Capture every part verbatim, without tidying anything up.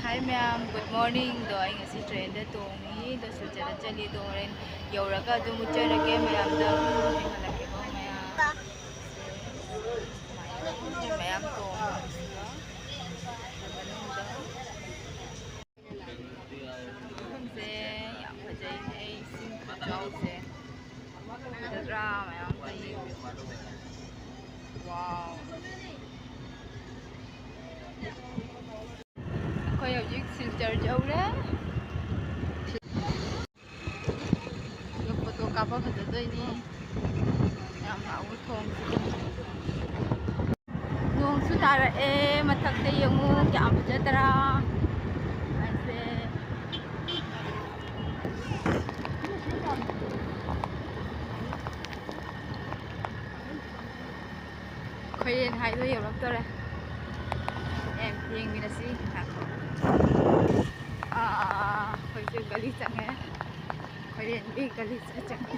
Hi ꯃꯌꯥꯝ, good morning꯫ ꯑꯗꯣ ꯑꯩ ꯉꯁꯤ train ꯗ ꯇꯣꯡꯉꯤ, ꯑꯗꯣ ꯁꯤꯜꯆꯔꯗ ꯆꯠꯂꯤ꯫ ꯑꯗꯣ ꯍꯣꯔꯦꯟ ꯌꯧꯔꯒ ꯑꯗꯨꯝ ꯎꯠꯆꯔꯒꯦ ꯃꯌꯥꯝꯗ꯫ ꯍꯜꯂꯛꯀꯦꯀꯣ ꯃꯌꯥꯝ꯫ ꯃꯌꯥꯝ ꯇꯣꯡꯉꯤ꯫ ꯃꯐꯝꯁꯦ ꯌꯥꯝ ꯐꯖꯩ꯫ ꯑꯩ ꯏꯁꯤꯡ ꯈꯣꯡꯆꯥꯎꯁꯦ ꯐꯖꯗ꯭ꯔꯥ? ꯃꯌꯥꯝ ꯂꯩꯌꯦ꯫ Wow꯫ ꯑꯩꯈꯣꯏ ꯍꯧꯖꯤꯛ ꯁꯤꯜꯆꯔ ꯌꯧꯔꯦ꯫ ꯑꯗꯣ photo ꯀꯥꯞꯄ ꯐꯖꯗꯣꯏꯅꯤ꯫ ꯌꯥꯝ ꯂꯥꯎꯕ ꯊꯣꯡꯁꯤꯗꯤ꯫ ꯅꯣꯡꯁꯨ ꯇꯥꯔꯛꯑꯦ꯫ ꯃꯊꯛꯇ ꯌꯦꯡꯉꯨ ꯀꯌꯥꯝ ꯐꯖꯗ꯭ꯔꯥ꯫ ꯑꯩꯁꯦ ꯈꯣꯏꯔꯦꯟ ꯍꯥꯏꯗꯣ ꯌꯧꯔꯛꯇꯣꯔꯦ꯫ ꯑꯦ, ꯌꯦꯡꯃꯤꯟꯅꯁꯤ꯫ ꯉꯥꯏꯈꯣ꯫ ꯑꯥ, ꯑꯩꯈꯣꯏꯁꯨ ꯒꯂꯤ ꯆꯪꯉꯦ꯫ ꯈꯣꯏꯔꯦꯟꯒꯤ ꯒꯂꯤ ꯆꯪꯉꯦ꯫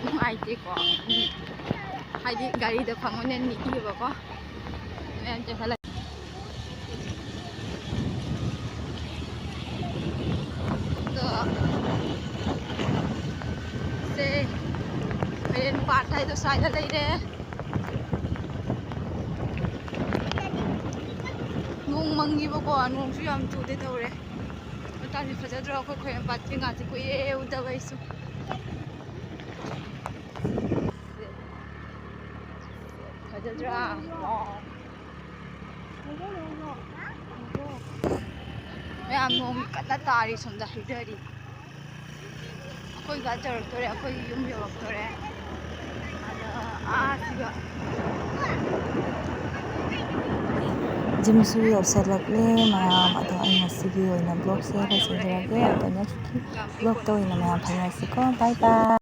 ꯅꯨꯡꯉꯥꯏꯇꯦꯀꯣ꯫ ꯍꯥꯏꯗꯤ ꯒꯥꯔꯤꯗ ꯐꯝꯃꯨꯅꯦ ꯅꯤꯛꯏꯕꯀꯣ꯫ ꯃꯌꯥꯝ ꯆꯦꯟꯈꯠꯂꯛ-, ꯑꯗꯣ ꯁꯦ, ꯈꯣꯏꯔꯦꯟ ꯄꯥꯠ ꯍꯥꯏꯗꯣ ꯁ꯭ꯋꯥꯏꯗ ꯂꯩꯔꯦ꯫ ꯅꯣꯡ ꯃꯪꯉꯤꯕꯀꯣ, ꯅꯣꯡꯁꯨ ꯌꯥꯝ ꯆꯨꯗꯦ ꯇꯧꯔꯦ꯫ ꯃꯇꯥꯡꯁꯦ ꯐꯖꯗ꯭ꯔꯣ? ꯑꯩꯈꯣꯏ ꯈꯣꯏꯔꯦꯟ ꯄꯥꯠꯁꯦ ꯉꯥꯁꯦ ꯀꯨꯏꯔꯦ ꯎꯗꯕ ꯑꯩꯁꯨ꯫ ꯐꯖꯗ꯭ꯔꯥ? ꯃꯌꯥꯝ ꯅꯣꯡ ꯀꯟꯅ ꯇꯥꯔꯤ, ꯁꯣꯝꯗ ꯍꯩꯊꯔꯤ꯫ ꯑꯩꯈꯣꯏ ꯒꯥꯔꯤ ꯌꯧꯔꯛꯇꯣꯔꯦ, ꯑꯩꯈꯣꯏꯒꯤ ꯌꯨꯝ ꯌꯧꯔꯛꯇꯣꯔꯦ꯫ ꯑꯗ ꯑꯥ ꯁꯤꯒ ꯌꯨꯝꯁꯨ ꯌꯧꯁꯜꯂꯛꯂꯦ ꯃꯌꯥꯝ꯫ ꯑꯗꯣ ꯑꯩ ꯉꯁꯤꯒꯤ ꯑꯣꯏꯅ vlog ꯁꯦ ꯂꯣꯏꯁꯤꯟꯖꯔꯒꯦ꯫ ꯑꯗꯣ next vlog ꯇ ꯑꯣꯏꯅ ꯃꯌꯥꯝ ꯐꯪꯅꯔꯁꯤꯀꯣ꯫ Bye bye꯫